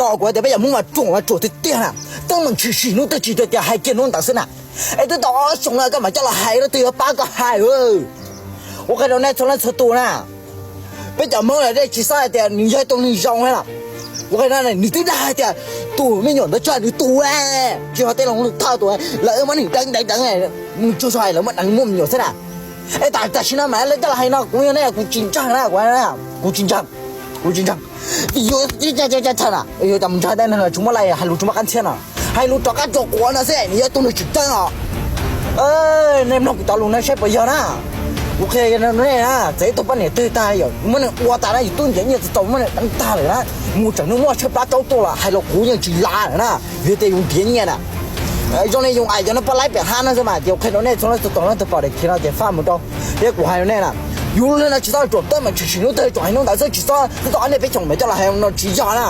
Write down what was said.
Kuv hais tias peb cov Hmoob mas ruam mas ruam tiag tiag na. Teeb meem tshwm sim hnub twg tsis tias hais kiag hnub ntawd xwb na. Es twb tau ob xyoos lawm koj mam coj los hais, leej twg yuav pab koj hais. Kuv qhia rau nej txhua leej txhua tus na, peb cov Hmoob los dej tsis xob hais tias nws yog tus neeg zoo na. Kuv qhia no nws twb dag hais tias tus me nyuam ntawd tso nws tus, tsis yog tej lo lus thawj tus, lawv muab nws deev deev deev, nws tsuas hais lawv muab deev muaj me nyuam xwb na. Es tam sim no mas lawv coj los hais no kuv yog nej kuv tsis ntseeg na, kuv tsis ntseeg, kuv tsis ntseeg. Vim yus thaum na, yus cov mus ntseeg tej neeg tsis muaj laj hais lus tsis muaj qab ntxhiab no, hais lus rov qab rau quav no xwb nws yog tus neeg tsis tseeb os. Nej mloog kuv cov lus no saib puas yog na. Kuv qhia nej na, txawm ib tug poj niam twg tag yom, muab nws ua tas na, yus twb nrhiav nyiaj txaus muab nws deev tag lawm na, mus tseem nws muaj tshaj plaws rau tuaj los hais los kuv yeej tsis lav lawm na, vim tias yus nrhiav nyiaj na. Zoo li yus ais cov no pab laib pem hab no xwb mas ces qhia rau nej txhua leej txhua tus, leej twg pom daim khiv no ces faj mus rau. Thiab kuv hais rau nej na, yus li no tsis txhob ruam, teeb meem tshwm sim hnub twg tsuas hais hnub ntawd xwb, tsis txhob twb tau ob niaj peb xyoos ntawd coj los hais no tsis yog na.